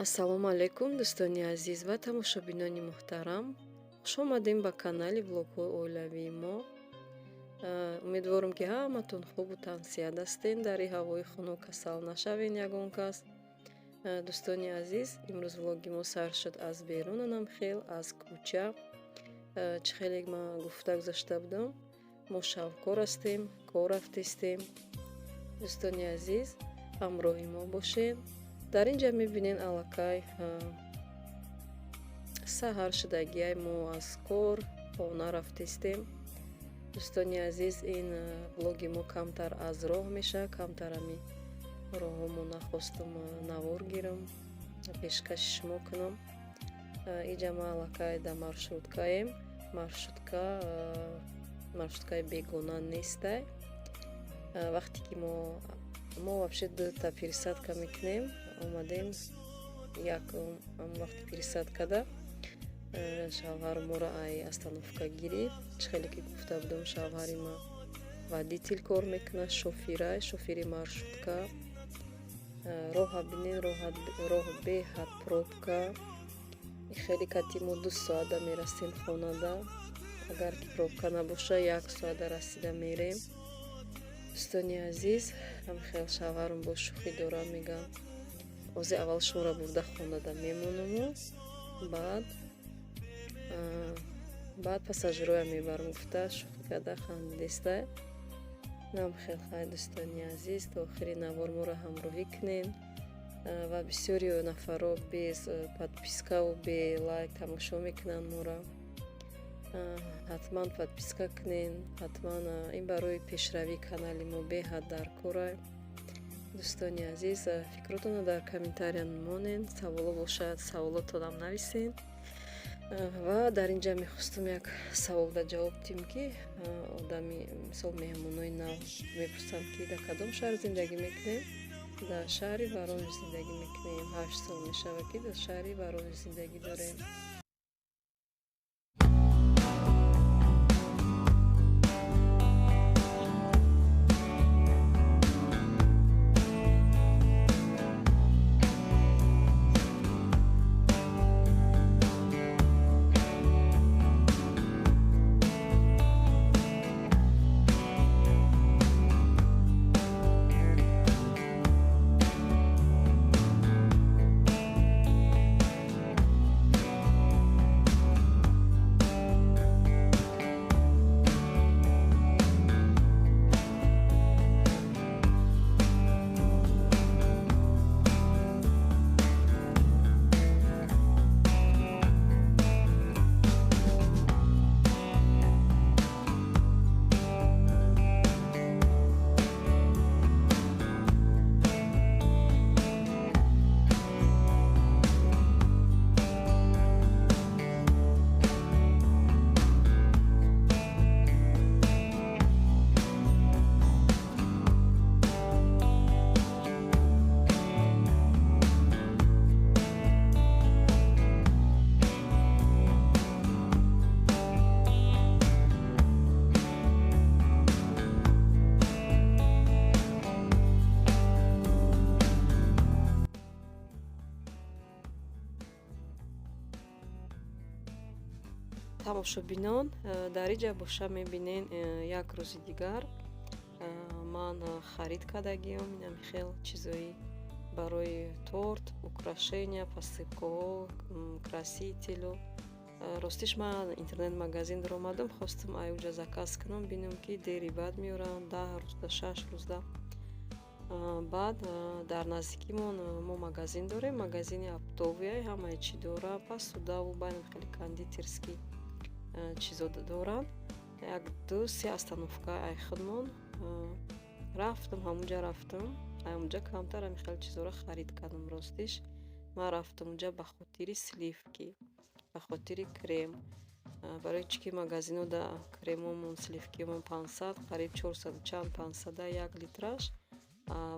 Ассалому алайкум, дӯстони азиз ва тамошобинони муҳтарам. Хушомадем ба канали влогҳои оилавии мо. Умедворам, ки ҳаматон хубу тансиҳат ҳастен. Дар ин ҳавои хунук касал нашавен ягон кас. Дӯстони азиз, имрӯз влоги мо сар шуд аз берун, анам хел аз кӯча. Чӣ хеле ман гуфта гузашта будам, мо шавкор ҳастем, кор рафтистем. Дӯстони азиз, ҳамроҳи мо бошед. Дар ин ҷа мебинен, аллакай саҳар шудагиай, мо аз кор хона рафтистем. Дӯстони азиз, ин влоги мо камтар аз роҳ мешавад, камтар ами роҳҳомо нахостум навор гирам, пешкаши шумо кунам. Иҷа ма аллакай дар маршруткаем. Маршрутка маршруткаи бегона нестай. Вақте ки мо вообще дута пересадка мекунем, омадем як вақти пересадкада шавҳар моро ай остановка гирифт. Чӣ хеле ки гуфта будам, шавҳари ма водитель кор мекунад, шофирай, шофири маршрутка. Роҳа бинен, роҳ беҳад пробка. Хеле кати мо 2 соата мерасем хонада, агар ки пробка набоша, як соата расида мерем. Дӯстони азиз, ҳамхел шавҳарам бо шӯхӣ дорам, мегам: «Ози аввал шуморо бурда хонада мемонаму баъд пассажироя мебарам», гуфта, шӯхӣ карда хандидестай. Намхел хай, дӯстони азиз, то охири навор моро ҳамроҳӣ кунен. Ва бисёри нафарро без подпискаву бе лайк тамошо мекунанд моро. Ҳатман подписка кунен, ҳатман, ин барои пешравии канали мо беҳад дар корай. Дӯстони азиз, фикротонро дар комментария монен, саволо бошад, саволотонам нависен. Ва дар ин ҷа мехостум як саволда ҷавоб диҳем, ки одами, мисол, меҳмонои нав мепурсанд, ки дар кадом шаҳр зиндагӣ мекунем. Дар шаҳри Воронеж зиндагӣ мекунем. 8 сол мешавад, ки дар шаҳри Воронеж зиндагӣ дорем. Тамошобинон, дар иҷа боша мебинен, як рӯзи дигар ман харид кардагиам инами хел чизои барои торт, украшения, посыпкаҳо, красителю. Ростиш, ман интернет-магазин даромадам, хостам ай уҷа заказ кунам, бинам, ки дери баъд меоранд, 10 рӯзда, 6 рӯзда. Баъд дар наздикимон мо магазин дорем, магазини оптовый, ҳамаи чӣ дора, посудаву байнам хеле кондитерский чизо доранд. Як, ду, се остановка ай худмон рафтам, ҳамунҷа рафтам, ҳамунҷа камтар ҳами хеле чизоро харид кардам. Ростиш, ман рафтам унҷа ба хотири сливки, ба хотири крем, барои чӣ ки магазино да кремомон, сливкиомон 500, қариб чорсаду чанд, 500-а як литраш.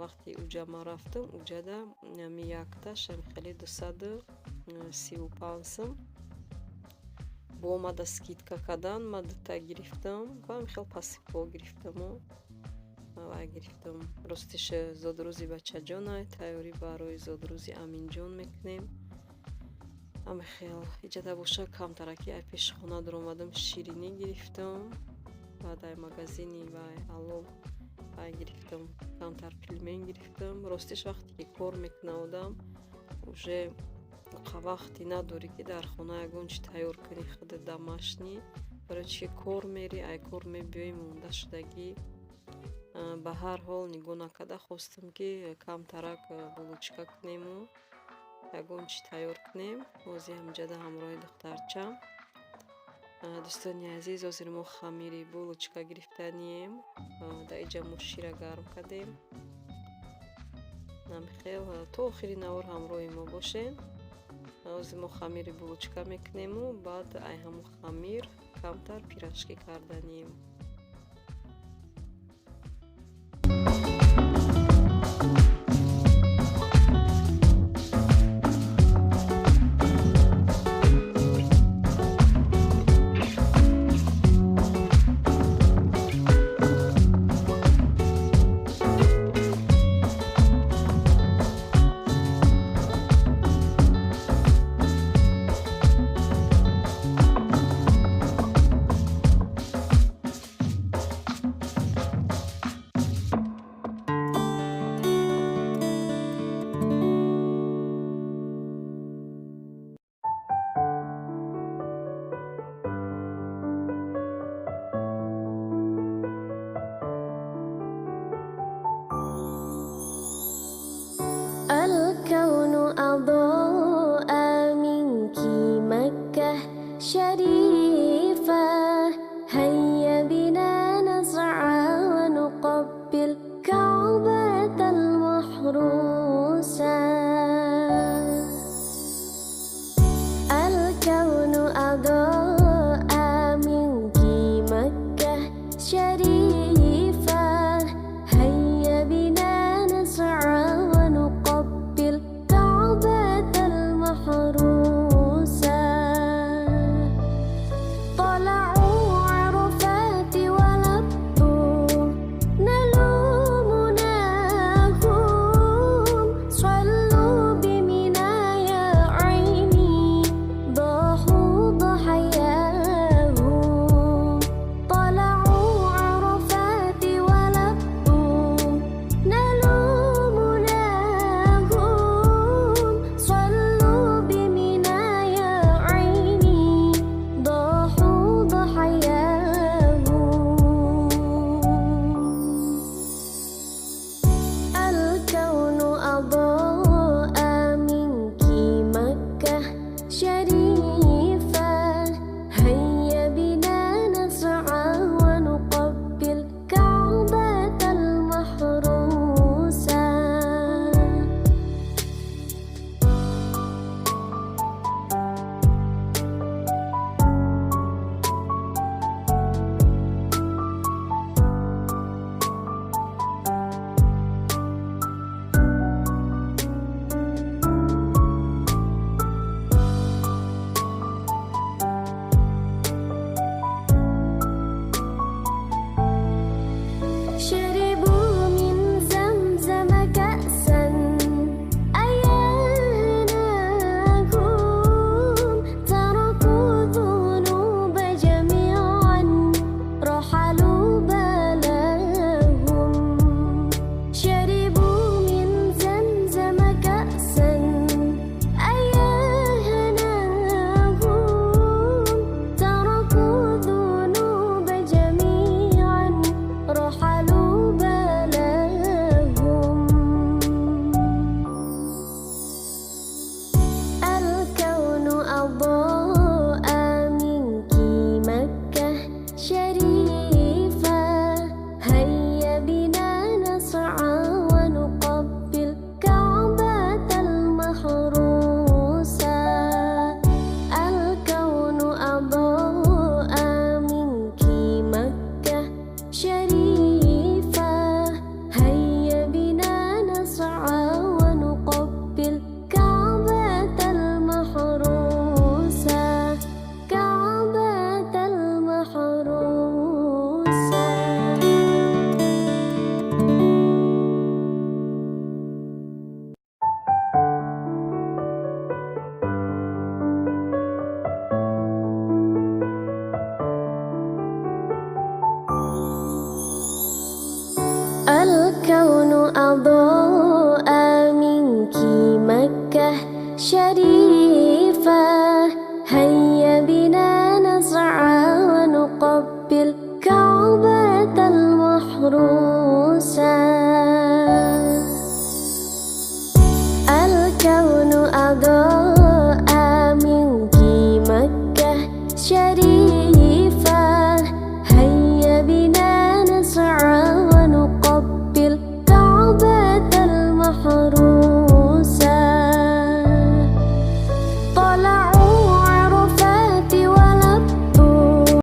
Вақти уҷа ман рафтам, уҷада ами якташ ами хеле 235 сум. Бо омада скидка кардан, ман дута гирифтам ва ами хел посыпкаҳо гирифтаму. Вай гирифтам. Ростиш, зодрӯзи бачаҷона, тайёрӣ барои зодрӯзи Аминҷон мекунем. Ҳамихел иҷада боша, камтараки ай пеши хона дуромадам, ширинӣ гирифтам. Баъд ай магазини вай Алло вай гирифтам, камтар пельмень гирифтам. Ростиш, вақте ки кор мекуна одам, уже вақте надорӣ, ки дар хона ягон чи тайёр кунӣ худат домашний. Барои чи ки кор мери, ай кор мебиёӣ, монда шудагӣ. Ба ҳар ҳол, нигоҳ накарда, хостам, ки камтарак булочка кунему ягон чи тайёр кунем. Ҳозир ҳамҷада ҳамроҳи духтарчам. Дӯстони азиз, ҳозир мо хамири булочка гирифтанием. Дар иҷа мо шира гарм кардем. Намихел то охири навор ҳамроҳи мо бошед. Ҳозир мо хамири булочка мекунему, баъд ай ҳамун хамир камтар пирожки карданием.